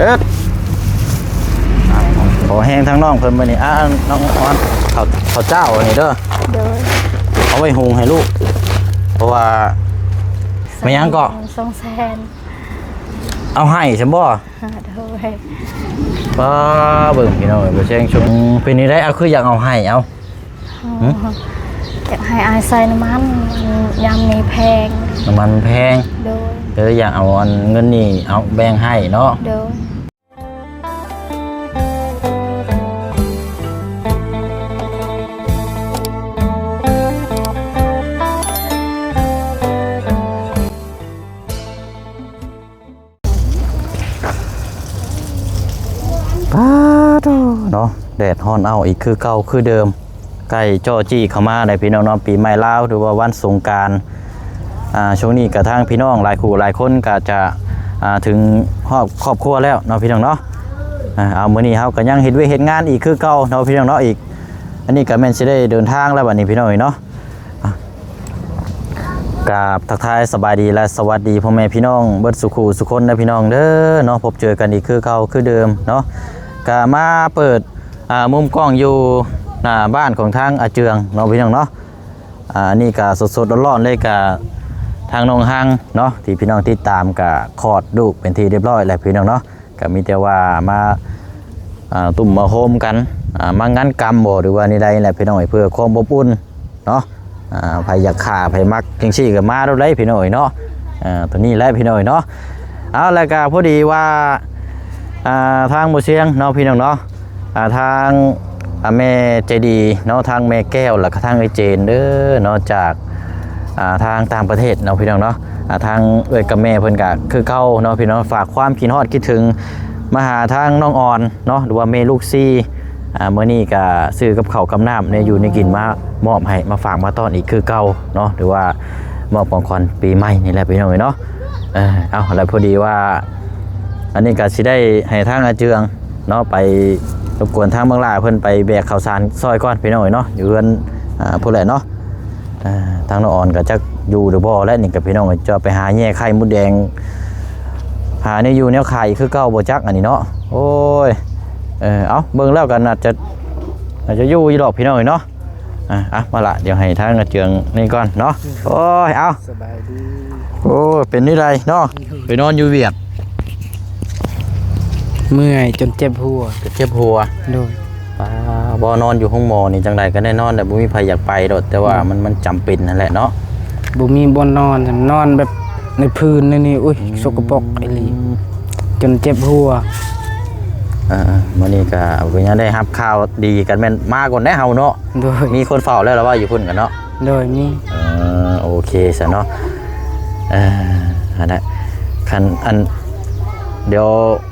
ເອີດ ຂໍແຮງທາງນ້ອງເພິ່ນມື້ນີ້. ອ່າ ນ້ອງອອນ ເຂົ້າ ເຂົ້າເຈົ້າອັນນີ້ເດີ ໂດຍ ເອົາໄວ້ຫຸງໃຫ້ລູກ ເພາະວ່າ ແມ່ນຫຍັງເກາະ? ສອງແສນ. ເອົາໃຫ້ຊັ້ນບໍ່? ໂດຍ. ປ້າ ເບິ່ງພີ່ນ້ອງເອີຍ ບໍ່ແຊງຊົງ ເປັນນີ້ໄດ໋ ເອົາ ຄືຢາກເອົາໃຫ້ ເອົາ ອໍ ຫຶ? ຢາກໃຫ້ອ້າຍໃສ່ນ້ຳມັນ ຍາມນີ້ແພງ ນ້ຳມັນແພງ ໂດຍ ກໍເລີຍຢາກເອົາອັນເງິນນີ້ ເອົາແບ່ງໃຫ້ເນາະ ໂດຍ. ປາໂທ້ເນາະ ແດດຮ້ອນເອົ້າອີກຄືເກົ່າຄືເດີມ ໃກ້ຈໍ້ຈີ້ເຂົ້າມາແລ້ວພີ່ນ້ອງເນາະ. ປີໃໝ່ລາວ ຫຼືວ່າວັນສົງການ ອ່າ ຊ່ວງນີ້ກະທາງພີ່ນ້ອງຫຼາຍຄູ່ຫຼາຍຄົນກະຈະ ອ່າ ເຖິງຮອບຄອບຄົວແລ້ວເນາະພີ່ນ້ອງເນາະ. ອ່າ ເອົາ ມື້ນີ້ເຮົາກະຍັງເຮັດວຽກເຮັດງານອີກຄືເກົ່າເນາະພີ່ນ້ອງເນາະ. ອີກ ອັນນີ້ກະແມ່ນຊິໄດ້ເດີນທາງແລ້ວບັດນີ້ພີ່ນ້ອງເອີຍເນາະ. ກາບທັກທາຍສະບາຍດີ ແລະ ສະຫວັດດີພໍ່ແມ່ພີ່ນ້ອງເບິດສູ່ຄູ່ສູ່ຄົນເດີພີ່ນ້ອງເດີເນາະ. ພົບເຈີກັນອີກຄືເກົ່າຄືເດີມເນາະ. ກະມາເປີດ ອ່າ ມຸມກ້ອງຢູ່ໜ້າບ້ານຂອງທາງອາເຈືອງເນາະພີ່ນ້ອງເນາະ. ອ່າ ອັນນີ້ກະສົດໆຮ້ອນໆເລີຍ ກະທາງນ້ອງຮັງເນາະ ທີ່ພີ່ນ້ອງຕິດຕາມ ກະຄອດລູກເປັນທີ່ຮຽບຮ້ອຍແລ້ວພີ່ນ້ອງເນາະ. ກໍມີແຕ່ວ່າມາ ອ່າ ຕຸ້ມມາໂຮມກັນ ອ່າ ມາງານກຳບໍ່ ຫຼືວ່າແນວໃດແຫຼະພີ່ນ້ອງເອີຍ ເພື່ອຄວາມອົບອຸ່ນເນາະ. ອ່າ ໃຜຢາກຂ້າ ໃຜມັກຈັ່ງຊີ້ກໍມາໂລດເລີຍພີ່ນ້ອງເອີຍເນາະ. ອ່າ ຕົວນີ້ແຫຼະພີ່ນ້ອງເອີຍເນາະ. ເອົາ ແລ້ວກໍພໍດີວ່າ ອ່າ ທາງບໍ່ຊຽງເນາະພີ່ນ້ອງເນາະ ອ່າ ທາງ ອ່າ ແມ່ໃຈດີເນາະ ທາງແມ່ແກ້ວ ແລ້ວກໍທາງເອື້ອຍເຈນເດີເນາະ ຈາກ ອ່າ ທາງຕ່າງປະເທດເນາະພີ່ນ້ອງເນາະ. ອ່າ ທາງເອື້ອຍກັບແມ່ເພິ່ນກະຄືເກົ່າເນາະພີ່ນ້ອງ ຝາກຄວາມຄິດຮອດຄິດເຖິງມາຫາທາງນ້ອງອອນເນາະ ຫຼືວ່າແມ່ລູກສີ່. ອ່າ ມື້ນີ້ກະຊື້ກັບເຂົ້າກັບນ້ຳແນວຢູ່ແນວກິນມາມອບໃຫ້ ມາຝາກມາຕ້ອນອີກຄືເກົ່າເນາະ ຫຼືວ່າມອບຂອງຂວັນປີໃໝ່ນີ້ແຫຼະພີ່ນ້ອງເອີຍເນາະ. ເອີ ເອົາ ແລ້ວພໍດີວ່າ ອັນນີ້ກະຊິໄດ້ໃຫ້ທາງອາເຈືອງ ເນາະ ໄປລົບກວນທາງບັກຫຼ້າເພິ່ນໄປແບກເຂົ້າສານຊ່ອຍກ່ອນພີ່ນ້ອງເອີຍເນາະ ຢູ່ເຮືອນ ອ່າ ພຸ້ນແຫຼະເນາະ. ອ່າ ທາງນ້ອງອອນກໍຈັກຢູ່ຫຼືບໍ່ແຫຼະນີ້ກໍພີ່ນ້ອງເອີຍ ຈະໄປຫາແຍ່ໄຂ່ມົດແດງ ຫາແນວຢູ່ແນວຂາຍຄືເກົ່າບໍ່ຈັກອັນນີ້ເນາະ. ໂອ້ຍ ເອີ ເອົາ ເບິ່ງແລ້ວກໍໜ້າຈະ ໜ້າຈະຢູ່ຢູ່ດອກພີ່ນ້ອງເອີຍເນາະ. ອ່າ ອ່ະ ມາລະ ດຽວໃຫ້ທາງອາເຈືອງນີ້ກ່ອນເນາະ. ໂອ້ຍ ເອົາ ສະບາຍດີ. ໂອ້ ເປັນແນວໃດເນາະ ໄປນອນຢູ່ຫວຽດ ເມື່ອຍຈົນເຈັບຫົວ ເຈັບຫົວ ໂດຍ. ອ່າ ບໍ່ນອນຢູ່ໂຮງໝໍນີ້ ຈັ່ງໃດກໍໄດ້ນອນແຫຼະ ບໍ່ມີໃຜຢາກໄປດອກ ແຕ່ວ່າ ໂດຍ ມັນ ມັນຈຳເປັນຫັ້ນແຫຼະເນາະ. ບໍ່ມີບ່ອນນອນ ນອນແບບໃນພື້ນໃນນີ້ ໂອ້ຍ ອືມ ສົກກະປົກອີ່ຫຼີ ຈົນເຈັບຫົວ. ເອີ ມື້ນີ້ກໍເປັນຫຍັງໄດ້ຮັບຂ່າວດີກັນ ແມ່ນມາກ່ອນແດ່ເຮົາເນາະ. ໂດຍ ມີຄົນເຝົ້າແລ້ວລະວ່າຢູ່ພຸ້ນກັນເນາະ. ໂດຍ ມີ ເອີ ໂອເຄຊະເນາະ. ເອີ ອັນນັ້ນ ຄັນ ອັນ ດຽວ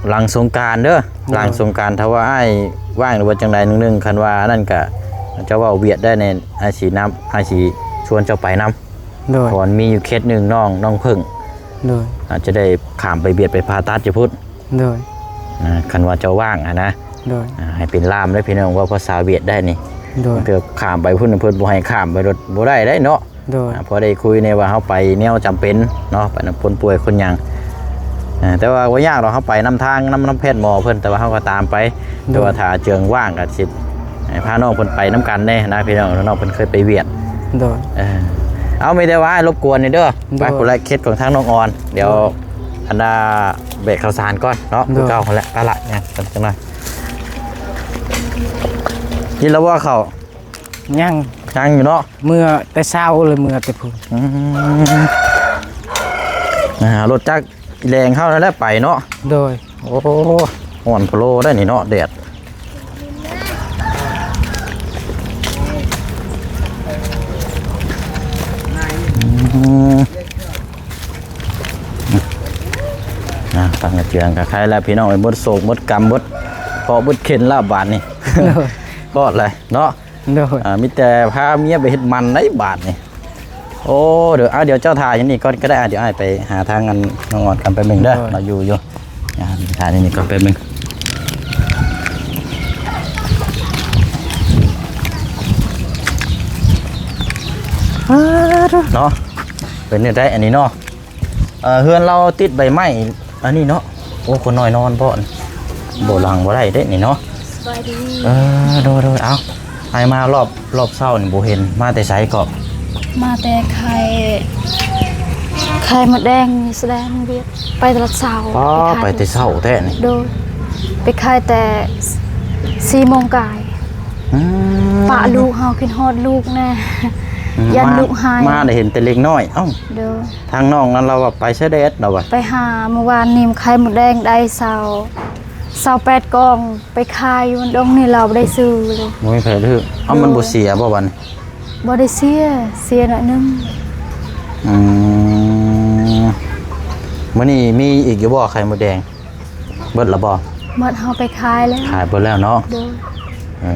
ຫຼັງສົງການເດີ ໂດຍ ຫຼັງສົງການ ຖ້າວ່າອ້າຍວ່າງ ຫຼືວ່າຈັ່ງໃດໜຶ່ງໆ ຄັນວ່າອັນນັ້ນກະ ເຈົ້າເວົ້າຫວຽດໄດ້ແນ່ ອ້າຍຊິນຳ ອ້າຍຊິຊວນເຈົ້າໄປນຳ. ໂດຍ ເພາະວ່າມີຢູ່ເຂດໜຶ່ງ ນ້ອງ ນ້ອງເພິ່ງ ໂດຍ ອາດຈະໄດ້ຂ້າມໄປຫວຽດ ໄປຜ່າຕັດຢູ່ພຸ້ນ. ໂດຍ ອ່າ ຄັນວ່າເຈົ້າວ່າງຫັ້ນນະ. ໂດຍ ອ່າ ໃຫ້ເປັນລ່າມເດີພີ່ນ້ອງ ເວົ້າພາສາຫວຽດໄດ້ນີ້. ໂດຍ ບາງເທື່ອຂ້າມໄປພຸ້ນ ເພິ່ນບໍ່ໃຫ້ຂ້າມໄປໂລດ ບໍ່ໄດ້ເດ້ເນາະ. ໂດຍ ອ່າ ພໍໄດ້ຄຸຍແດ່ວ່າເຮົາໄປແນວຈຳເປັນເນາະ ໄປນຳຄົນປ່ວຍຄົນຫຍັງ. ອ່າ ແຕ່ວ່າບໍ່ຍາກດອກ ເຮົາໄປນຳທາງ ນຳ ນຳແພດໝໍເພິ່ນ ແຕ່ວ່າເຮົາກໍຕາມໄປ. ໂດຍ ແຕ່ວ່າຖ້າອາເຈືອງວ່າງກໍຊິ ໃຫ້ພານ້ອງເພິ່ນໄປນຳກັນແດ່ນະພີ່ນ້ອງ ນ້ອງເພິ່ນເຄີຍໄປຫວຽດ. ໂດຍ ເອີ ເອົາ ມີແຕ່ວ່າລົບກວນນີ້ເດີ. ໂດຍ ໄປພຸ້ນແຫຼະ ເຂດຂອງທາງນ້ອງອອນ ດຽວ ໂດຍ ອັນນ່າ ແບກເຂົ້າສານກ່ອນເນາະ. ໂດຍ ຄືເກົ່າຫັ້ນແຫຼະ ໄປລະ ຫຍັງກັນຈັກໜ່ອຍ. ກິນແລ້ວບໍ່ເຂົ້າ? ຍັງ ຍັງຢູ່ເນາະ ເມື່ອແຕ່ເຊົ້າເລີຍ ເມື່ອແຕ່ພຸ້ນ. ອືມ ອ່າ ລົດຈັກ ອີແລງເຮົານັ້ນແຫຼະໄປເນາະ. ໂດຍ ໂອ້ ຮ້ອນໂພໂລໄດ໋ນີ້ເນາະ ແດດ. ອືມ ອ່າ ຟັງກະເຈືອງກະໄຄແລ້ວພີ່ນ້ອງເອີຍ ໝົດໂສກໝົດກຳ ໝົດເຄາະໝົດເຂັນແລ້ວບາດນີ້. ໂດຍ ຮອດແລ້ວເນາະ. ໂດຍ ອ່າ ມີແຕ່ພາເມຍໄປເຮັດໝັ່ນໄດ໋ບາດນີ້. ໂອ້ ດຽວ ອ່າ ດຽວເຈົ້າຖ້າຢູ່ນີ້ກ່ອນກໍໄດ້. ອ່າ ດຽວອ້າຍໄປຫາທາງອັນນ້ອງອອນກ່ອນແປັບໜຶ່ງເດີ. ໂດຍ ລາວຢູ່ຢູ່. ອ່າ ຖ້າຢູ່ນີ້ກ່ອນແປັບໜຶ່ງ. ເນາະ ເປັນແນວໃດອັນນີ້ເນາະ. ເອີ ເຮືອນລາວຕິດໃບໄມ້ອັນນີ້ເນາະ. ໂອ້ ຄົນນ້ອຍນອນບໍ່? ບໍ່ຫຼັງບໍ່ໄດ້ເດ້ນີ້ເນາະ. ສະບາຍດີ. ເອີ ໂດຍໆ ເອົາ ອ້າຍມາລອບ ລອບເຊົ້ານີ້ບໍ່ເຫັນ ມາແຕ່ໃສເກາະ? ມາແຕ່ຂາຍ ຂາຍໝົດແດງ ສະແດງວຽດ ໄປຕະຫຼາດເຊົ້າ. ອໍ ໄປຂາຍ ໄປແຕ່ເຊົ້າແທ້ນີ້. ໂດຍ ໄປຂາຍແຕ່ສີ່ໂມງກາຍ. ອືມ ປະລູກ ເຮົາຄິດຮອດລູກແນ່. ອືມ ຢ້ານລູກໄຫ້ ມາ ມາໄດ້ເຫັນແຕ່ເລັກນ້ອຍ. ເອົ້າ ໂດຍ ທາງນ້ອງນັ້ນລາວວ່າໄປຊະແດດລາວວ່າ ໄປຫາ ມື້ວານນີ້ຂາຍໝົດແດງໄດ້ຊາວ ຊາວແປດກ່ອງ ໄປຂາຍຢູ່ດອງນີ້ລາວບໍ່ໄດ້ຊື້ເລີຍ. ບໍ່ມີໃຜຊື້. ເອົ້າ ໂດຍ ມັນບໍ່ເສຍບໍ່ບັດນີ້? ບໍ່ໄດ້ເສຍ ເສຍໜ້ອຍໜຶ່ງ. ອືມ ມື້ນີ້ມີອີກຢູ່ບໍ່ໄຂ່ມົດແດງ? ເບິດແລ້ວບໍ່? ໝົດ ເຮົາໄປຂາຍແລ້ວ. ຂາຍເບິດແລ້ວເນາະ. ໂດຍ ເອີ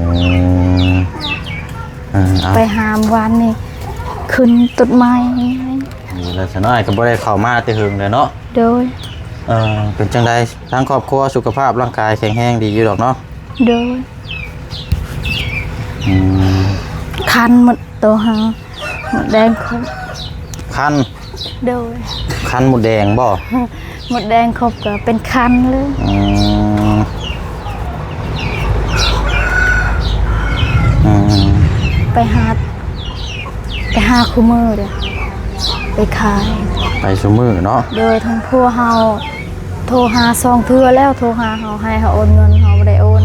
ເອີ ເອົາ ໄປຫາມື້ວານນີ້ ຂຶ້ນຕົ້ນໄມ້. ດີແລ້ວຊະເນາະ ອ້າຍກໍບໍ່ໄດ້ເຂົ້າມາແຕ່ເຫິງແລ້ວເນາະ. ໂດຍ ເອີ ເປັນຈັ່ງໃດ ທາງຄອບຄົວສຸຂະພາບຮ່າງກາຍແຂງແຮງດີຢູ່ດອກເນາະ? ໂດຍ ອືມ ຄັນໝົດໂຕເຮົາ ໝົດແດງຄົບ ຄັນ. ໂດຍ ຄັນໝົດແດງບໍ່? ໝົດແດງຄົບກໍເປັນຄັນເລີຍ. ອືມ ອືມ ໄປຫາ ໄປຫາຄູ່ມື້ເດີ້ ໄປຂາຍ ໄປຊຸມື້ເນາະ. ໂດຍ ທັງຜົວເຮົາໂທຫາສອງເທື່ອແລ້ວ ໂທຫາເຮົາ ໃຫ້ເຮົາໂອນເງິນ ເຮົາບໍ່ໄດ້ໂອນ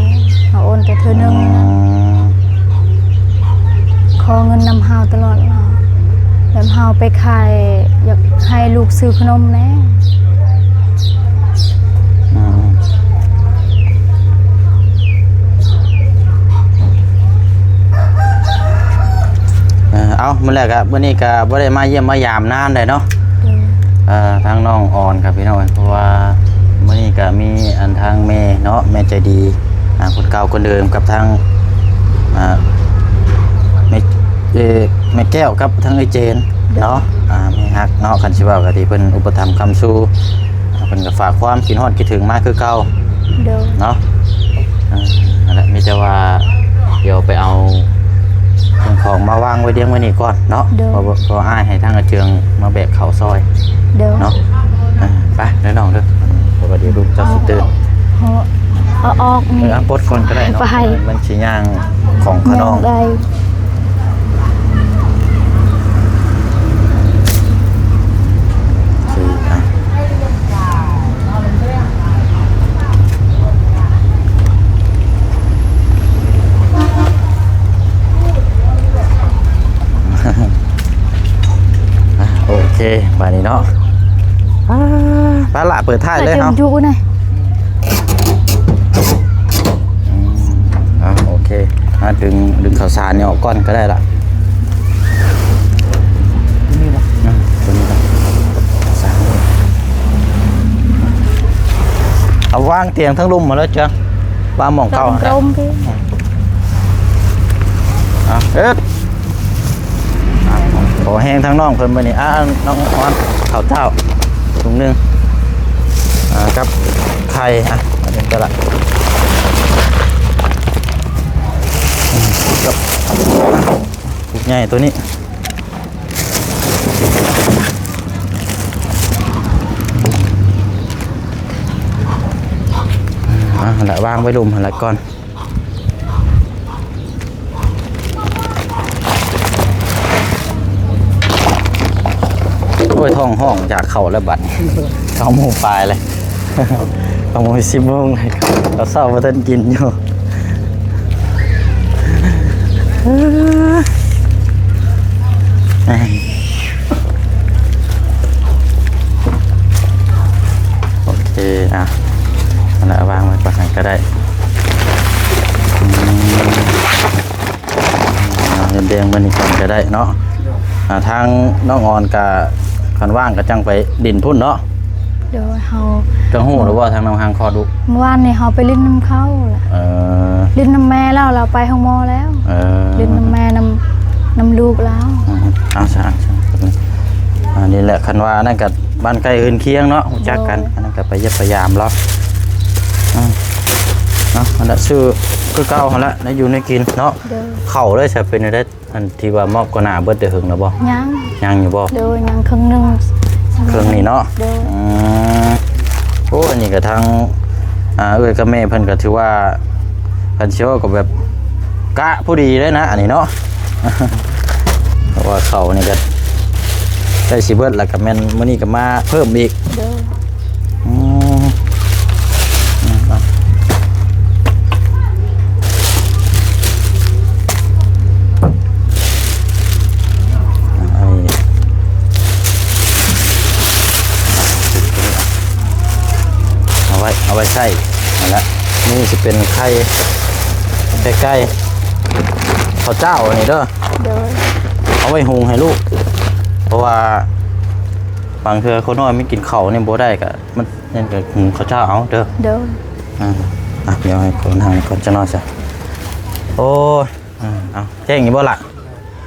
ເຮົາໂອນແຕ່ເທື່ອໜຶ່ງ. ອືມ ຂໍເງິນນຳເຮົາຕະຫຼອດ ແບບເຮົາໄປຂາຍ ຢາກໃຫ້ລູກຊື້ຂະໜົມແດ່. ອືມ ເອີ ເອົາ ມື້ແລກກະ ມື້ນີ້ກະບໍ່ໄດ້ມາຢ້ຽມມາຢາມນານໃດເນາະ. ໂດຍ ເອີ ທາງນ້ອງອອນກັບພີ່ນ້ອງ ເພາະວ່າມື້ນີ້ກະມີອັນທາງແມ່ເນາະ ແມ່ໃຈດີ ອ່າ ຄົນເກົ່າຄົນເດີມ ກັບທາງ ອ່າ ແມ່ ເອີ ແມ່ແກ້ວກັບທາງເອື້ອຍເຈນເນາະ. ໂດຍ ອ່າ ແມ່ຮັກເນາະ ຄັນຊິເວົ້າກະທີ່ເພິ່ນອຸປະຖຳຄ້ຳຊູ ເພິ່ນກໍຝາກຄວາມຄິດຮອດຄິດເຖິງມາຄືເກົ່າ. ໂດຍ ເນາະ. ເອີ ນັ້ນແຫຼະ ມີແຕ່ວ່າດຽວໄປເອົາເຄື່ອງຂອງມາວາງໄວ້ດຽງໄວ້ນີ້ກ່ອນເນາະ. ໂດຍ ເພາະ ເພາະອ້າຍໃຫ້ທາງອາເຈືອງມາແບກເຂົ້າຊ່ອຍ. ໂດຍ ເນາະ. ເອີ ໄປເດີນ້ອງເດີ ເພາະວ່າດຽວລູກເຈົ້າຊິຕື່ນ. ເອີ ເອົາອອກນີ້ ເອີ ປົດກ່ອນກໍໄດ້ເນາະ. ໄປ ມັນຊິຍ່າງຂອງຂະນ້ອງ ຍ່າງໄດ້. ໂອເຄ ອ່ະ ອ່ະ ໂອເຄ ບາດນີ້ເນາະ. ອ່າ ໄປລະ ເປີດທ້າຍເລີຍເຮົາ. ອືມ ອ່ະ ໂອເຄ ອ່ະ ດຶງ ດຶງເຂົ້າສານນີ້ອອກກ່ອນກໍໄດ້ລະ. ຕົວນີ້ບໍ່? ອືມ ຕົວນີ້ລະ ເອົາວາງຕຽງທັງລຸ່ມມາເລີຍເຈົ້າ ວາງໝ່ອງເກົ່າຫັ້ນແຫຼະ. ອ່ະ ເອີດ ອ່ະ ຂໍແຮງທາງນ້ອງເພິ່ນມື້ນີ້. ອ່າ ນ້ອງອອນ ເຂົ້າເຈົ້າຖົງໜຶ່ງ ອ່າ ກັບໄຂ່ ອ່ະ ອັນນີ້ກໍລະ ອືມ ກັບ ອ່ະ ປຸກໃຫຍ່ຕົວນີ້ ອ່າ ຫັ້ນລະ ວາງໄວ້ລຸ່ມຫັ້ນລະກ່ອນ. ໂອ້ຍ ທ້ອງຮ້ອງຢາກເຂົ້າແລ້ວບັດນີ້ ເກົ້າໂມງປາຍແລ້ວ ເກົ້າໂມງ ສິບໂມງ ເຂົ້າເຊົ້າບໍ່ທັນກິນຢູ່. ໂອເຄ ອ່ະ ອັນນັ້ນວາງໄວ້ປະສັນກໍໄດ້. ອືມ ອ່າ ເຮັດແດງມື້ນີ້ກ່ອນກໍໄດ້ເນາະ. ອ່າ ທາງນ້ອງອອນກໍ ຄັນວ່າງກໍຈັ່ງໄປຫຼິ້ນພຸ້ນເນາະ. ໂດຍ ເຮົາ ເຈົ້າຮູ້ແລ້ວບໍ່ ທາງນ້ອງຮັງຄອດລູກ? ມື້ວານນີ້ເຮົາໄປຫຼິ້ນນຳເຂົາແຫຼະ. ເອີ ຫຼິ້ນນຳແມ່ລາວ ລາວໄປໂຮງໝໍແລ້ວ. ເອີ ຫຼິ້ນນຳແມ່ ນຳ ນຳລູກລາວ. ອືມ ເອົາຊະ ເອົາຊະ ອັນນີ້ແຫຼະ ຄັນວ່າອັນນັ້ນກໍບ້ານໃກ້ເຮືອນຄຽງເນາະ ຮູ້ຈັກກັນ. ໂດຍ ອັນນັ້ນກໍໄປຢ້ຽມໄປຢາມລາວ. ອືມ ເອົາ ອັນນັ້ນຊື້ຄືເກົ່າຫັ້ນລະ ໄດ້ຢູ່ໄດ້ກິນເນາະ. ໂດຍ ເຂົ້າເລີຍ ຊະເປັນໄດ້ ອັນທີ່ວ່າມອບກ່ອນໜ້າເບິດໄດ້ເຖິງແລ້ວບໍ່? ຍັງ ຍັງຢູ່ບໍ່? ໂດຍ ຍັງເຄິ່ງໜຶ່ງ ເຄິ່ງນີ້ເນາະ. ໂດຍ ອືມ ໂອ້ ອັນນີ້ກໍທາງ ອ່າ ເອື້ອຍກັບແມ່ເພິ່ນກໍຖືວ່າ ຄັນຊິເວົ້າກໍແບບກະພໍດີເລີຍນະ ອັນນີ້ເນາະ ເພາະວ່າເຂົ້ານີ້ກໍໃກ້ຊິເບິດ ແລ້ວກໍແມ່ນມື້ນີ້ກໍມາເພີ່ມອີກ. ໂດຍ. ອືມ ອືມ ເອົາ ອັນນີ້ ເອົາໄວ້ ເອົາໄວ້ໃສ່ຫັ້ນແຫຼະ. ນີ້ຊິເປັນໄຂ່ ໄຂ່ໄກ່ ເຂົ້າເຈົ້າອັນນີ້ເດີ. ໂດຍ. ເອົາໄວ້ຫຸງໃຫ້ລູກ ເພາະວ່າບາງເທື່ອຄົນນ້ອຍມັນກິນເຂົ້ານີ້ບໍ່ໄດ້ ກະມັນ ຍັງກະຫຸງເຂົ້າເຈົ້າເອົາເດີ. ໂດຍ. ອ່າ ອ່ະ ດຽວໃຫ້ຄົນຫັ້ນກ່ອນຈັກໜ້ອຍຊະ. ໂອ້ຍ ອ່າ ເອົາ ແຈ້ງຢູ່ບໍ່ລະ?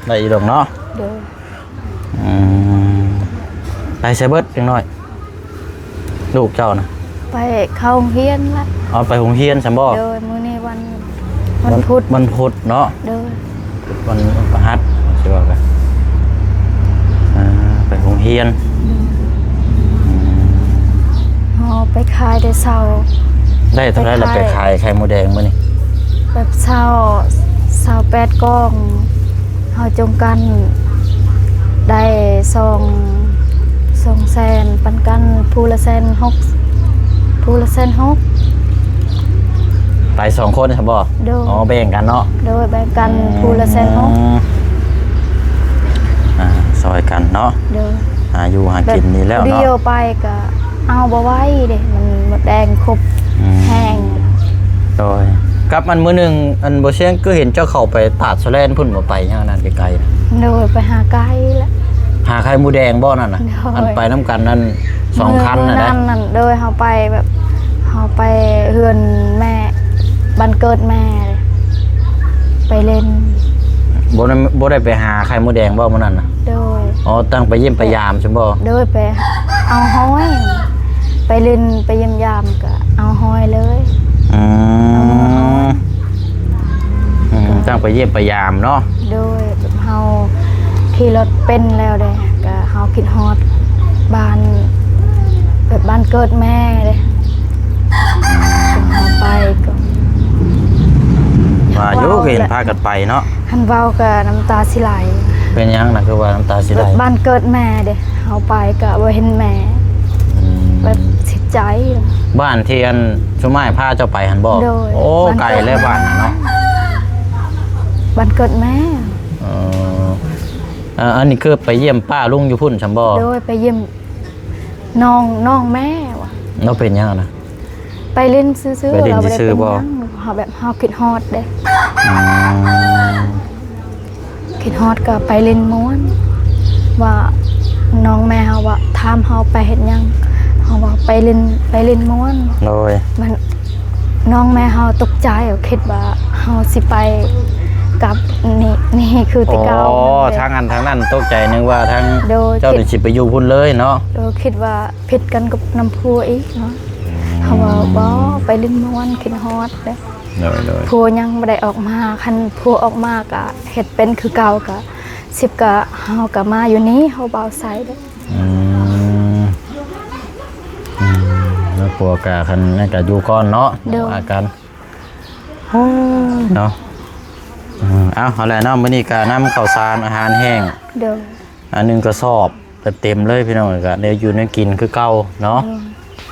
ໄດ້ຢູ່ດອກເນາະ. ໂດຍ. ອືມ ໄປໃສເບິດເດັກນ້ອຍ ລູກເຈົ້ານະ? ໄປເຂົ້າໂຮງຮຽນລະ. ເອົາ ໄປໂຮງຮຽນຊັ້ນບໍ່? ໂດຍ. ມື້ນີ້ວັນ ວັນ ວັນພຸດ ວັນພຸດເນາະ. ໂດຍ. ວັນພະຫັດ ຊິວ່າກັນ ອ່າ ໄປໂຮງຮຽນ. ໂດຍ. ອືມ ເຮົາໄປຂາຍແຕ່ເຊົ້າ. ໄດ້ເທົ່າໃດລະ ໄປຂາຍ ໄປຂາຍໄຂ່ມົດແດງມື້ນີ້? ແບບເຊົ້າ ຊາວແປດກ່ອງ ເຮົາຈົງກັນໄດ້ສອງ ສອງແສນ ປັນກັນຜູ້ລະແສນຫົກ ຜູ້ລະແສນຫົກ. ໄປສອງຄົນຊັ້ນບໍ່? ໂດຍ. ອໍ ແບ່ງກັນເນາະ. ໂດຍ. ແບ່ງກັນ ອືມ ຜູ້ລະແສນຫົກ. ອ່າ ຊ່ອຍກັນເນາະ. ໂດຍ. ຫາຢູ່ຫາກິນນີ້ແລ້ວເນາະ. ດຽວໄປກະເອົາບໍ່ໄຫວເດ້ ມັນມົດແດງຄົບ ອືມ ແຮງ. ໂດຍ. ກັບອັນມື້ໜຶ່ງ ອັນບໍ່ຊຽງຄືເຫັນເຈົ້າເຂົ້າໄປຕາດສະແລນພຸ້ນບໍ່ ໄປຫຍັງນັ້ນໄກໆນະ? ໂດຍ. ໄປຫາໄກ່ລະ ຫາໄຂ່ມົດແດງບໍ່ນັ້ນນະ? ໂດຍ. ອັນໄປນຳກັນນັ້ນ ສອງຄັນນັ້ນ ມື້ນັ້ນນັ້ນ. ໂດຍ. ເຮົາໄປແບບ ເຮົາໄປເຮືອນແມ່ ບ້ານເກີດແມ່ ໄປຫຼິ້ນ. ບໍ່ໄດ້ ບໍ່ໄດ້ໄປຫາໄຂ່ມົດແດງບໍ່ມື້ນັ້ນນະ? ໂດຍ. ອໍ ຕັ້ງໄປຢ້ຽມໄປຍາມຊັ້ນບໍ່? ໂດຍ. ໄປເອົາຫອຍ ໄປຫຼິ້ນໄປຢ້ຽມຢາມກະເອົາຫອຍເລີຍ. ອືມ ເອົາຫອຍ ອືມ ກະ ຕັ້ງໄປຢ້ຽມໄປຍາມເນາະ. ໂດຍ. ແບບເຮົາຂີ່ລົດເປັນແລ້ວເດ້ ກະເຮົາຄິດຮອດບ້ານ ແບບບ້ານເກີດແມ່ເດ້. ອືມ ເຮົາໄປກໍ ວ່າຢູ່ ວ່າ ກໍເຫັນພາກັນໄປເນາະ. ຄັນເວົ້າກໍນ້ຳຕາຊິໄຫຼ. ເປັນຫຍັງນະ ຄືວ່ານ້ຳຕາຊິໄຫຼ? ແບບບ້ານເກີດແມ່ເດ້ ເຮົາໄປກໍບໍ່ເຫັນແມ່. ອືມ ແບບເສຍໃຈ. ບ້ານທີ່ອັນຊຸມອ້າຍພາເຈົ້າໄປຫັ້ນບໍ່? ໂດຍ. ໂອ້ ບ້ານເກີດ ໄກແລ້ວ ແມ່ ບ້ານນັ້ນເນາະ. ບ້ານເກີດແມ່. ເອີ ເອີ ອັນນີ້ຄືໄປຢ້ຽມປ້າລຸງຢູ່ພຸ້ນຊັ້ນບໍ່? ໂດຍ. ໄປຢ້ຽມນ້ອງ ນ້ອງແມ່ວ່າ. ແລ້ວເປັນຫຍັງນະ? ໄປຫຼິ້ນຊື່ໆ. ໄປຫຼິ້ນຊື່ໆບໍ່? ເຮົາແບບເຮົາຄິດຮອດເດ້. ອືມ ຄິດຮອດກໍໄປຫຼິ້ນມ່ວນ ວ່ານ້ອງແມ່ເຮົາວ່າ ຖາມເຮົາໄປເຮັດຫຍັງ ເຮົາວ່າໄປຫຼິ້ນ ໄປຫຼິ້ນມ່ວນ. ໂດຍ. ມັນ ນ້ອງແມ່ເຮົາຕົກໃຈ ຄິດວ່າເຮົາຊິໄປກັບ ນີ້ ນີ້ຄືແຕ່ເກົ່າ. ອໍ ທາງອັນ ທາງນັ້ນຕົກໃຈ ນຶກວ່າທາງ ໂດຍ ເຈົ້ານີ້ຊິໄປຢູ່ພຸ້ນເລີຍເນາະ. ໂດຍ. ຄິດວ່າຜິດກັນກັບນຳຜົວອີກເນາະ. ອືມ ເຮົາວ່າບໍ່ ໄປຫຼິ້ນມ່ວນ ຄິດຮອດເດ້. ໂດຍ ໂດຍ. ຜົວຍັງບໍ່ໄດ້ອອກມາ ຄັນຜົວອອກມາກະເຮັດເປັນຄືເກົ່າ ກະສິບກະເຮົາກະມາຢູ່ນີ້ ເຮົາບໍ່ເອົາໃສເດ້. ອືມ ອືມ ແລ້ວຜົວກະ ຄັນນັ້ນກະຢູ່ກ່ອນເນາະ. ໂດຍ. ວ່າກັນ ເນາະ. ອືມ ເອົາ ເອົາແຫຼະເນາະ ມື້ນີ້ກະນຳເຂົ້າສານອາຫານແຫ້ງ. ໂດຍ. ອັນໜຶ່ງກະສອບເຕັມໆເລີຍພີ່ນ້ອງ ກະໄດ້ຢູ່ໄດ້ກິນຄືເກົ່າເນາະ. ເອີ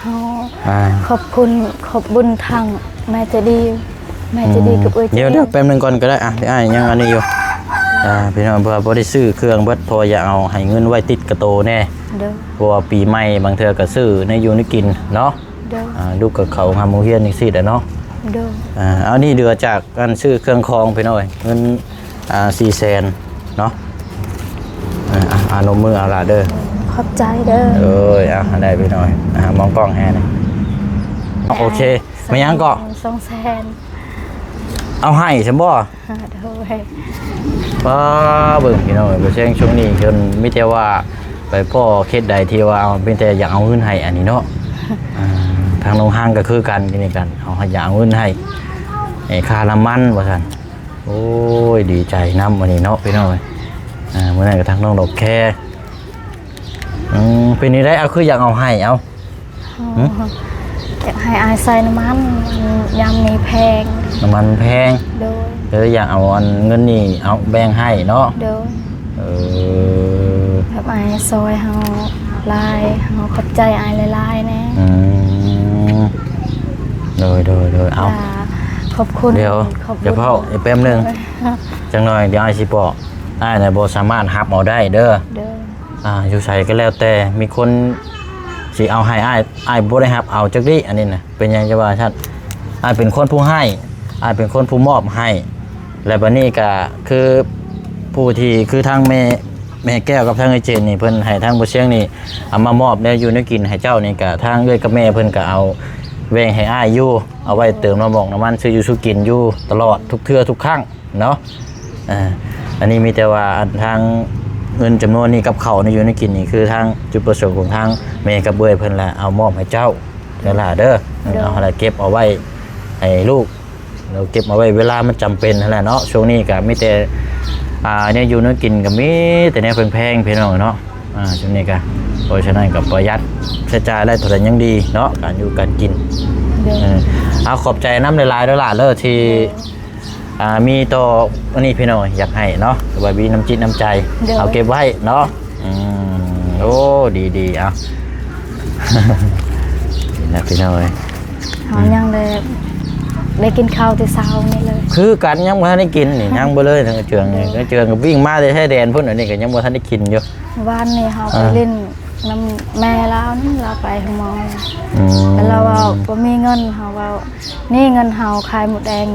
ເຮົາ ອ່າ ຂອບຄຸນ ຂອບບຸນທາງແມ່ໃຈດີ ແມ່ໃຈດີ ອືມ ກັບເອື້ອຍໃຈດີ. ດຽວ ດຽວແປັບໜຶ່ງກ່ອນກໍໄດ້ ອ່ະ ອ້າຍຍັງອັນນີ້ຢູ່. ອ່າ ພີ່ນ້ອງ ເພື່ອບໍ່ໄດ້ຊື້ເຄື່ອງເບິດ ເພາະວ່າຢາກເອົາໃຫ້ເງິນໄວ້ຕິດກະໂຕແດ່. ໂດຍ. ເພາະວ່າປີໃໝ່ບາງເທື່ອກໍຊື້ແນວຢູ່ແນວກິນເນາະ. ໂດຍ. ອ່າ ລູກກໍເຂົ້າໂຮງຮຽນຈັ່ງຊີ້ແຫຼະເນາະ. ໂດຍ. ອ່າ ອັນນີ້ເຫຼືອຈາກ ອັນຊື້ເຄື່ອງຂອງພີ່ນ້ອງເອີຍ ເງິນ ອ່າ ສີ່ແສນເນາະ. ເອີ ອ່ະ ອ່າ ນົບມືເອົາລະເດີ. ຂອບໃຈເດີ. ເອີຍ ອ່ະ ໄດ້ພີ່ນ້ອງເອີຍ ອ່າ ມອງກ້ອງແນ່ນີ້. ໂອເຄ. ແມ່ນຫຍັງເກາະ? ສອງແສນ. ເອົາໃຫ້ຊັ້ນບໍ່? ໂດຍ. ປ້າ ເບິ່ງພີ່ນ້ອງເອີຍ ບໍ່ແຊງຊ່ວງນີ້ເພິ່ນມີແຕ່ວ່າໄປພໍ້ເຂດໃດທີ່ວ່າເອົາ ມີແຕ່ຢາກເອົາເງິນໃຫ້ອັນນີ້ເນາະ. ອ່າ ທາງໂຮງຮານກໍຄືກັນ ທີ່ນີ້ກັນ ເອົາ ຢາກເອົາເງິນໃຫ້ ໃຫ້ຄ່ານ້ຳມັນວ່າຊັ້ນ. ໂອ້ຍ ດີໃຈນຳມື້ນີ້ເນາະພີ່ນ້ອງເອີຍ. ອ່າ ມື້ນັ້ນກໍທັງນ້ອງດອກແຄ. ອືມ ເປັນຈັ່ງໃດ ເອົາ ຄືຢາກເອົາໃຫ້ ເອົາ. ອໍ ຫຶ? ຢາກໃຫ້ອ້າຍໃສ່ນ້ຳມັນ ມັນຍາມນີ້ແພງ. ນ້ຳມັນແພງ. ໂດຍ. ເອີ ຢາກເອົາອັນເງິນນີ້ເອົາແບ່ງໃຫ້ເນາະ. ໂດຍ. ເອີ ແບບອ້າຍຊ່ອຍເຮົາຫຼາຍ ເຮົາຂອບໃຈອ້າຍຫຼາຍໆແດ່. ອືມ ໂດຍໆໆ ເອົາ ຂອບຄຸນ ດຽວ ຂອບຄຸນ ດຽວເວົ້າອີກແປັບໜຶ່ງ ໂດຍ ຈັກໜ່ອຍດຽວອ້າຍຊິບອກ. ອ້າຍນະບໍ່ສາມາດຮັບເອົາໄດ້ເດີ. ໂດຍ. ອ່າ ຢູ່ໃສກໍແລ້ວແຕ່ ມີຄົນຊິເອົາໃຫ້ອ້າຍ ອ້າຍບໍ່ໄດ້ຮັບເອົາຈັກດີ້ ອັນນີ້ນະ. ເປັນຫຍັງຈະວ່າຊັ້ນ? ອ້າຍເປັນຄົນຜູ້ໃຫ້ ອ້າຍເປັນຄົນຜູ້ມອບໃຫ້ ແລະ ບັດນີ້ກະຄືຜູ້ທີ່ ຄືທາງແມ່ ແມ່ແກ້ວກັບທາງເອື້ອຍເຈນນີ້ ເພິ່ນໃຫ້ທາງບໍ່ຊຽງນີ້ເອົາມາມອບແນວຢູ່ແນວກິນໃຫ້ເຈົ້ານີ້ ກະທາງເອື້ອຍກັບແມ່ເພິ່ນກະເອົາແບ່ງໃຫ້ອ້າຍຢູ່ ເອົາໄວ້ເຕີມນ້ຳໝອກນ້ຳມັນ ຊື້ຢູ່ຊື້ກິນຢູ່ຕະຫຼອດ ທຸກເທື່ອທຸກຄັ້ງເນາະ. ອ່າ ອັນນີ້ມີແຕ່ວ່າອັນທາງເງິນຈຳນວນນີ້ກັບເຂົ້າໃນຢູ່ໃນກິນນີ້ ຄືທາງຈຸດປະສົງຂອງທາງແມ່ກັບເອື້ອຍເພິ່ນລະເອົາມອບໃຫ້ເຈົ້າເດີຫຼ້າເດີ. ໂດຍ. ເອົາຫັ້ນລະເກັບເອົາໄວ້ໃຫ້ລູກ ແລ້ວເກັບເອົາໄວ້ເວລາມັນຈຳເປັນຫັ້ນແຫຼະເນາະ. ຊ່ວງນີ້ກະມີແຕ່ ອ່າ ແນວຢູ່ແນວກິນກະມີແຕ່ແນວແພງໆ ພີ່ນ້ອງເນາະ. ອ່າ ຊ່ວງນີ້ກະ ເພາະສະນັ້ນກະປະຢັດໃຊ້ຈ່າຍໄດ້ເທົ່າໃດຍັງດີເນາະ ການຢູ່ການກິນ. ໂດຍ. ເອີ ເອົາ ຂອບໃຈນຳຫຼາຍໆເດີຫຼ້າເດີ ທີ່ ໂດຍ ອ່າ ມີຕໍ່ອັນນີ້ພີ່ນ້ອງ ຢາກໃຫ້ເນາະ ວ່າມີນ້ຳຈິດນ້ຳໃຈ. ໂດຍ. ເອົາເກັບໄວ້ເນາະ. ອືມ ໂອ້ ດີໆ ເອົາ ນີ້ນະພີ່ນ້ອງເອີຍ ເຮົາ ອືມ ຍັງໄດ້ ໄດ້ກິນເຂົ້າແຕ່ເຊົ້ານີ້ເລີຍ ຄືກັນ ຍັງບໍ່ທັນໄດ້ກິນນີ້ ຍັງບໍ່ເລີຍ. ທາງເຈືອງນີ້ ໂດຍ ທາງເຈືອງກໍວິ່ງມາແຕ່ຊາຍແດນພຸ້ນ ອັນນີ້ກໍຍັງບໍ່ທັນໄດ້ກິນຢູ່. ວານນີ້ເຮົາໄປ ອ່າ ຫຼິ້ນນຳແມ່ລາວນັ້ນ ລາວໄປໂຮງໝໍ. ອືມ ແລ້ວລາວເວົ້າບໍ່ມີເງິນ ເຮົາເວົ້າ ນີ້ເງິນເຮົາຂາຍໝົດແດງ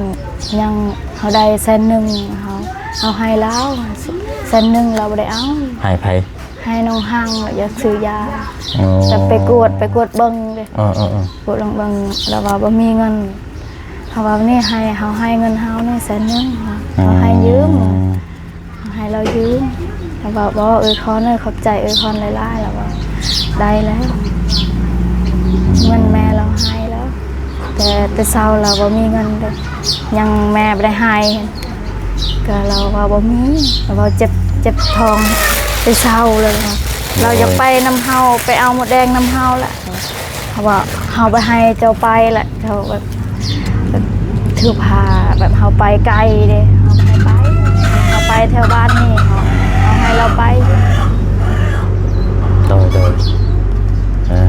ຍັງເຮົາໄດ້ແສນໜຶ່ງ ເຮົາ ເຮົາໃຫ້ລາວແສນໜຶ່ງ ລາວບໍ່ໄດ້ເອົາ. ໃຫ້ໃຜ? ໃຫ້ນ້ອງຮັງ ຢາກຊື້ຢາ. ອໍ ແບບໄປກວດ ໄປກວດເບິ່ງເດ້. ເອີໆ ກວດລອງເບິ່ງ ລາວວ່າບໍ່ມີເງິນ. ເຮົາວ່ານີ້ໃຫ້ ເຮົາໃຫ້ເງິນເຮົານີ້ແສນໜຶ່ງ ເຮົາໃຫ້ຢືມ. ອືມ ໃຫ້ລາວຢືມ ລາວວ່າ ບໍ່ ເອີຍຄອນເອີຍ ຂອບໃຈເອີຍຄອນຫຼາຍໆ. ລາວວ່າ ໄດ້ແລ້ວ ເງິນແມ່ລາວໃຫ້ແລ້ວ ແຕ່ ແຕ່ເຊົ້າລາວບໍ່ມີເງິນເດ້ ຍັງແມ່ບໍ່ໄດ້ໃຫ້ ກໍລາວວ່າບໍ່ມີ ລາວວ່າເຈັບ ເຈັບທ້ອງແຕ່ເຊົ້າເລີຍ. ໂດຍ. ລາວຢາກໄປນຳເຮົາ ໄປເອົາໝົດແດງນຳເຮົາລະ. ເຮົາວ່າເຮົາໄປໃຫ້ເຈົ້າໄປລະ ເຈົ້າແບບ ແບບຖືພາ ແບບເຮົາໄປໄກເດ້ ເຮົາບໍ່ໃຫ້ໄປ ເຮົາໄປແຖວບ້ານນີ້ ເຮົາ ເຮົາໃຫ້ລາວໄປ. ໂດຍໆ ເອີ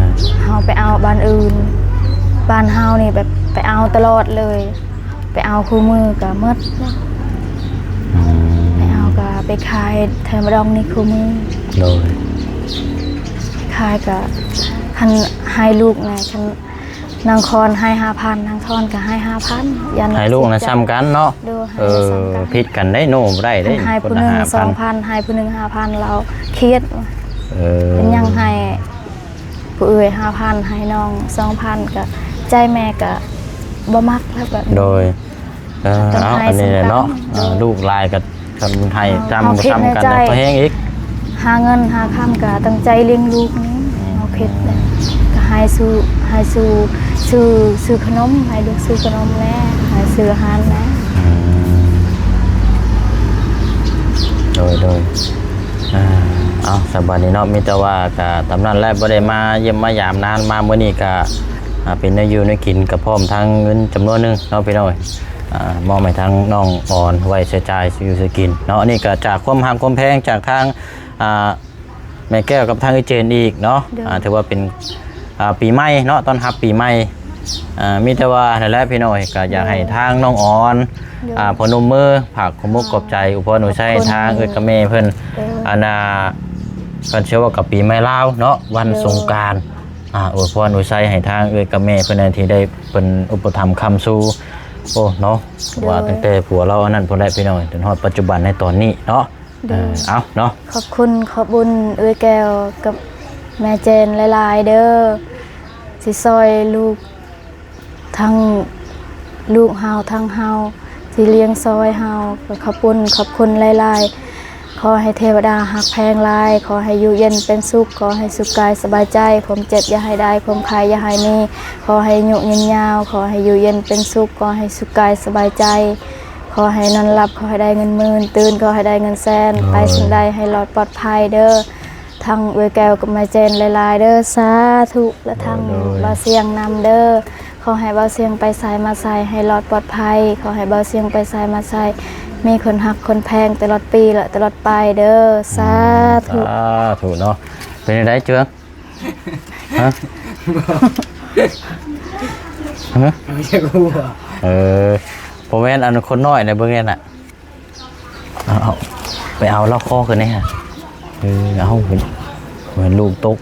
ເຮົາໄປເອົາບ້ານອື່ນ ບ້ານເຮົານີ້ແບບໄປເອົາຕະຫຼອດເລີຍ ໄປເອົາຄູ່ມື້ກໍໝົດ. ອືມ ໄປເອົາກໍໄປຂາຍແຖວມະດອງນີ້ຄູ່ມື້. ໂດຍ. ຂາຍກໍຄັນໃຫ້ລູກນະ ຄັນນາງຄອນໃຫ້ຫ້າພັນ ນາງທອນກໍໃຫ້ຫ້າພັນ ຢ່າງ ໃຫ້ລູກນະ ສິບ ສ່ຳກັນເນາະ. ໂດຍ. ເອີ ໃຫ້ສ່ຳກັນ ຜິດກັນໄດ໋ ໂນ ບໍ່ໄດ້ເດ້. ຄັນໃຫ້ຜູ້ໜຶ່ງ ຄົນລະຫ້າພັນ ສອງພັນ ໃຫ້ຜູ້ໜຶ່ງຫ້າພັນ ລາວຄຽດ. ເອີ ເປັນຫຍັງໃຫ້ ຜູ້ເອື້ອຍຫ້າພັນ ໃຫ້ນ້ອງສອງພັນ ກະໃຈແມ່ກະບໍ່ມັກແລ້ວແບບນີ້. ໂດຍ. ເອີ ເອົາ ອັນນີ້ແຫຼະເນາະ. ໂດຍ. ເອີ ລູກຫຼາຍກະຄັນໃຫ້ຊ້ຳ ຊ້ຳກັນ ເຮົາຄິດໃນໃຈ ກໍແຮງອີກ ຫາເງິນຫາຄຳກະຕັ້ງໃຈລ້ຽງລູກນີ້. ອືມ ເຮົາຄິດແຫຼະ ກະໃຫ້ສູ້ ໃຫ້ສູ້ ຊື້ ຊື້ຂະໜົມ ໃຫ້ລູກຊື້ຂະໜົມແດ່ ໃຫ້ຊື້ອາຫານແດ່. ອືມ ໂດຍໆ. ອ່າ ເອົາ ສະບາຍດີເນາະ ມີແຕ່ວ່າກະຕາມນັ້ນແຫຼະ ບໍ່ໄດ້ມາຢ້ຽມມາຢາມນານ ມາມື້ນີ້ກະ ອ່າ ເປັນແນວຢູ່ແນວກິນ ກະພ້ອມທັງເງິນຈຳນວນໜຶ່ງເນາະ ພີ່ນ້ອງເອີຍ ອ່າ ມອບໃຫ້ທາງນ້ອງອອນ ໄວ້ໃຊ້ຈ່າຍຊື້ຢູ່ຊື້ກິນເນາະ. ອັນນີ້ກະຈາກຄວາມຮັກຄວາມແພງຈາກທາງ ອ່າ ແມ່ແກ້ວກັບທາງເອື້ອຍເຈນອີກເນາະ. ໂດຍ. ອ່າ ຖືວ່າເປັນ ອ່າ ປີໃໝ່ເນາະ ຕ້ອນຮັບປີໃໝ່. ອ່າ ມີແຕ່ວ່ານັ້ນແຫຼະ ພີ່ນ້ອງເອີຍ ກະຢາກໃຫ້ ໂດຍ ທາງນ້ອງອອນ ໂດຍ ອ່າ ພະນົມມື ຝາກຄວາມມຸກຂອບໃຈ ອວຍພອນອວຍໄຊໃຫ້ທາງເອື້ອຍກັບແມ່ເພິ່ນ. ໂດຍ. ອັນນ່າ ເພິ່ນເຊື່ອວ່າກັບປີໃໝ່ລາວເນາະ ວັນ ໂດຍ ສົງການ ອ່າ ອວຍພອນອວຍໄຊໃຫ້ທາງເອື້ອຍກັບແມ່ເພິ່ນ ທີ່ໄດ້ເພິ່ນອຸປະຖຳຄ້ຳຊູ. ໂອ້ ເນາະ ໂດຍ ວ່າຕັ້ງແຕ່ຜົວລາວອັນນັ້ນພຸ້ນແຫຼະ ພີ່ນ້ອງ ຈົນຮອດປັດຈຸບັນໃນຕອນນີ້ເນາະ. ໂດຍ. ເອີ ເອົາເນາະ ຂອບຄຸນຂອບບຸນເອື້ອຍແກ້ວກັບແມ່ເຈນຫຼາຍໆເດີ ທີ່ຊ່ອຍລູກ ທັງລູກເຮົາ ທັງເຮົາ ທີ່ລ້ຽງຊ່ອຍເຮົາ ກໍຂອບຄຸນ ຂອບຄຸນຫຼາຍໆ. ຂໍໃຫ້ເທວະດາຮັກແພງຫຼາຍ ຂໍໃຫ້ຢູ່ເຢັນເປັນສຸກ ຂໍໃຫ້ສຸກກາຍສະບາຍໃຈ ຄວາມເຈັບຢ່າໃຫ້ໄດ້ ຄວາມໄຂ້ຢ່າໃຫ້ມີ ຂໍໃຫ້ອາຍຸຍືນຍາວ ຂໍໃຫ້ຢູ່ເຢັນເປັນສຸກ ຂໍໃຫ້ສຸກກາຍສະບາຍໃຈ ຂໍໃຫ້ນອນຫຼັບ ຂໍໃຫ້ໄດ້ເງິນໝື່ນ ຕື່ນ ຂໍໃຫ້ໄດ້ເງິນແສນ ໂດຍ ໄປສິ່ງໃດໃຫ້ລອດປອດໄພເດີ. ທ ທາງເອື້ອຍແກ້ວກັບແມ່ເຈນຫຼາຍໆເດີ້ ສາທຸ ແລະທາງ ໂດຍ ບ່າວຊຽງນຳເດີ້ ຂໍໃຫ້ບ່າວຊຽງໄປໃສມາໃສໃຫ້ລອດປອດໄພ ຂໍໃຫ້ບ່າວຊຽງໄປໃສມາໃສມີຄົນຮັກຄົນແພງຕະຫຼອດປີ ແລະຕະຫຼອດໄປເດີ້ ສາທຸ ສາທຸເນາະ ເປັນຈັ່ງໃດເຈືອງ? ຮະ? ຮະ? ບໍ່ຮູ້ ເອີ ບໍ່ແມ່ນ ອັນຄົນນ້ອຍນະ ເບິ່ງແນ່ນະ ເອົາ ເອົາ ໄປເອົາລາວຄໍຂຶ້ນແນ່ ເອີ ເອົາ ເຫັນ ເຫັນລູກຕົກ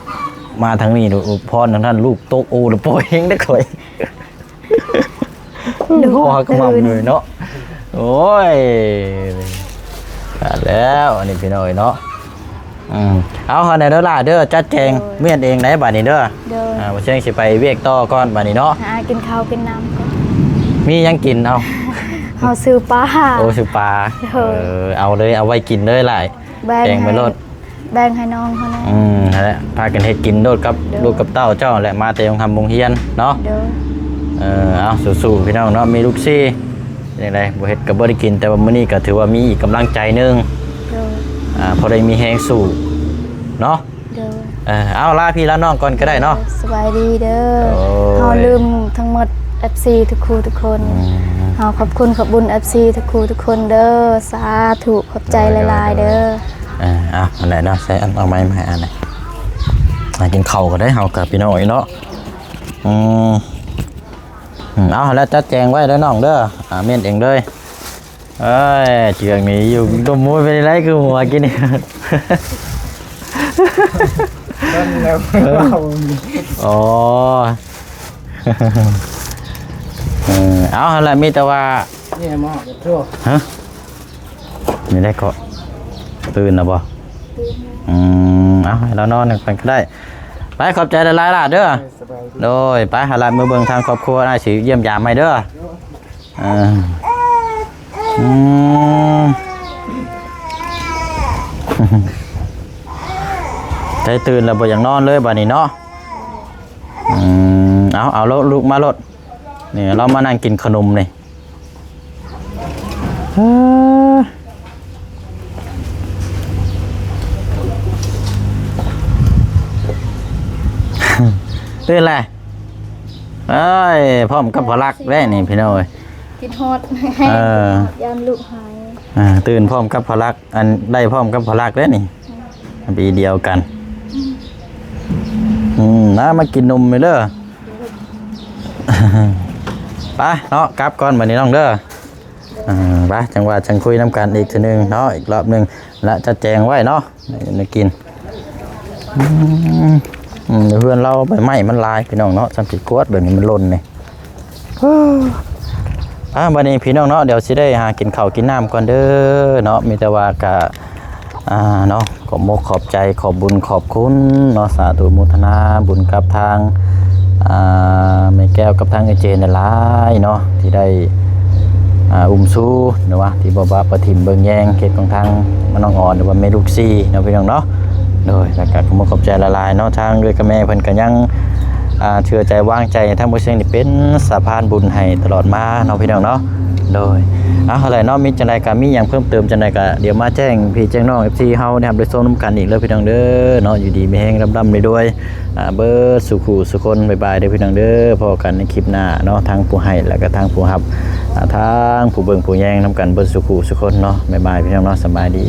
ມາທາງນີ້ ພອນທາງນັ້ນ ລູກຕົກ ໂອ້ ລະປ່ອຍແຮງເດ້ຂ້ອຍ ລູກ ຄອຫັກໝໍ້າເລີຍເນາະ ໂອ້ຍ ຕາຍແລ້ວ ອັນນີ້ພີ່ນ້ອງເອີຍເນາະ ອືມ ເອົາຫັ້ນແຫຼະເດີຫຼ້າເດີ ຈັດແຈງ ໂດຍ ມ້ຽນເອງໄດ໋ບາດນີ້ເດີ ໂດຍ ອ່າ ບ່າວຊຽງຊິໄປວຽກຕໍ່ກ່ອນບາດນີ້ເນາະ ຫາກິນເຂົ້າກິນນ້ຳກ່ອນ ມີຫຍັງກິນ ເອົາ ເຮົາຊື້ປາ ໂອ້ ຊື້ປາ ໂດຍ ເອີ ເອົາເລີຍ ເອົາໄວ້ກິນເລີຍຫຼ້າ ແບ່ງ ແບ່ງໄປໂລດ ໃຫ້ ແບ່ງໃຫ້ນ້ອງເຮົາແດ່ ອືມ ຫັ້ນແຫຼະ ພາກັນເຮັດກິນໂລດກັບ ໂດຍ ລູກກັບເຕົ້າເຈົ້າແຫຼະ ມາແຕ່ໂຮງຮ່ຳໂຮງຮຽນເນາະ ໂດຍ ເອີ ເອົາ ສູ້ໆ ພີ່ນ້ອງເນາະ ມີລູກສີ່ ເປັນຈັ່ງໃດ ບໍ່ເຮັດກໍບໍ່ໄດ້ກິນ ແຕ່ວ່າມື້ນີ້ກໍຖືວ່າມີອີກກຳລັງໃຈໜຶ່ງ ໂດຍ ອ່າ ພໍໄດ້ມີແຮງສູ້ເນາະ ໂດຍ ເອີ ເອົາ ລາພີ່ລານ້ອງກ່ອນກໍໄດ້ເນາະ ໂດຍ ສະບາຍດີເດີ ໂອ້ຍ ເຮົາລືມທັງໝົດ ເອັຟຊີ ທຸກຄູ່ທຸກຄົນ ອືມ ເຮົາຂອບຄຸນຂອບບຸນ ເອັຟຊີ ທຸກຄູ່ທຸກຄົນເດີ ສາທຸ ຂອບໃຈ ໂດຍ ຫຼາຍໆເດີ ໂດຍ ເອີ ເອົາ ອັນໃດເນາະ ໃສ່ອັນ ເອົາໄມ້ມາໃຫ້ອັນນີ້ ຫາກິນເຂົ້າກໍໄດ້ ເຮົາກັບພີ່ນ້ອງເນາະ ອືມ ອືມ ເອົາ ແລ້ວຈັດແຈງໄວ້ເດີນ້ອງເດີ ອ່າ ມ້ຽນເອງເລີຍ ເອີຍ ເຈືອງນີ້ຢູ່ດົມມູຍເປັນໄດ ຄືຫົວກິນນີ້ ເອີ ອໍ ເອີ ເອົາ ຫັ້ນແຫຼະ ມີແຕ່ວ່າ ນີ້ມາ ໂທ ຮະ? ນີ້ໄດ້ເກາະ ຕື່ນແລ້ວບໍ່? ຕື່ນແລ້ວ ອືມ ເອົາ ໃຫ້ລາວນອນກ່ອນກໍໄດ້ ໄປ ຂອບໃຈຫຼາຍໆຫຼ້າເດີ ເອີ ສະບາຍດີ ໂດຍ ໄປ ຫັ້ນລະ ມື້ເບິ່ງທາງຄອບຄົວ ອ້າຍຊິຢ້ຽມຢາມໃໝ່ເດີ ເອີ ອືມ ໃຈຕື່ນແລ້ວບໍ່ຢາກນອນເລີຍບາດນີ້ເນາະ ອືມ ເອົາ ເອົາໂລດ ລຸກມາໂລດ ນີ້ ລາວມານັ່ງກິນຂະໜົມນີ້ ເອີ ຕື່ນແລ້ວ ເອີຍ ພ້ອມກັບພະລັກແລ້ວນີ້ພີ່ນ້ອງເອີຍ ຄິດຮອດແຮງ ເອີ ຢ້ານລູກຫາຍ ອ່າ ຕື່ນພ້ອມກັບພະລັກ ອັນ ໄດ້ພ້ອມກັບພະລັກເດ້ນີ້ ອືມ ປີດຽວກັນ ອືມ ອືມ ມາ ມາກິນນົມເດີ ໄປເນາະ ກັບກ່ອນບາດນີ້ນ້ອງເດີ ອ່າ ໄປ ຈັ່ງວ່າຈັ່ງຄຸຍນຳກັນອີກເທື່ອໜຶ່ງເນາະ ອີກລອບໜຶ່ງ ລະຈັດແຈງໄວ້ເນາະ ແນວກິນ ອືມ ອືມ ເຮືອນລາວໃບໄມ້ມັນຫຼາຍພີ່ນ້ອງເນາະ ຊ່ຳຊິກວດແບບນີ້ມັນຫຼົ່ນນີ້ ອ່າ ບາດນີ້ພີ່ນ້ອງເນາະ ດຽວຊິໄດ້ຫາກິນເຂົ້າກິນນ້ຳກ່ອນເດີເນາະ ມີແຕ່ວ່າກະ ອ່າ ເນາະ ຂອບມົກຂອບໃຈ ຂອບບຸນຂອບຄຸນເນາະ ສາທຸໂມທະນາບຸນກັບທາງ ອ່າ ແມ່ແກ້ວກັບທາງເອື້ອຍເຈນຫຼາຍໆເນາະ ທີ່ໄດ້ ອ່າ ອຸ້ມຊູ ຫຼືວ່າທີ່ບໍ່ປະຖິ້ມເບິ່ງແຍງ ເຂດຂອງທາງນ້ອງອອນ ຫຼືວ່າແມ່ລູກສີ່ເນາະ ພີ່ນ້ອງເນາະ ໂດຍ ແລ້ວກໍຂໍຂອບໃຈຫຼາຍໆເນາະ ທາງເອື້ອຍກັບແມ່ເພິ່ນກໍຍັງ ອ່າ ເຊື່ອໃຈວາງໃຈໃຫ້ທາງບໍ່ຊຽງນີ້ເປັນສະພານບຸນໃຫ້ຕະຫຼອດມາເນາະ ພີ່ນ້ອງເນາະ ໂດຍ ເອົາ ຫັ້ນແຫຼະເນາະ ມີຈັ່ງໃດກໍ ມີຫຍັງເພີ່ມເຕີມຈັ່ງໃດກໍ ດຽວມາແຈ້ງພີ່ແຈ້ງນ້ອງ ເອັຟຊີ ເຮົາໄດ້ຮັບໄດ້ຊົມນຳກັນອີກເດີ ພີ່ນ້ອງເດີເນາະ ຢູ່ດີມີແຮງ ລ່ຳໆລວຍໆ ອ່າ ເບິດສູ່ຄູ່ສູ່ຄົນ ບາຍບາຍເດີພີ່ນ້ອງເດີ ພໍ້ກັນໃນຄລິບໜ້າເນາະ ທັງຜູ້ໃຫ້ ແລ້ວກໍທັງຜູ້ຮັບ ອ່າ ທັງຜູ້ເບິ່ງຜູ້ແຍງນຳກັນເບິດສູ່ຄູ່ສູ່ຄົນເນາະ ບາຍບາຍພີ່ນ້ອງເນາະ ສະບາຍດີ.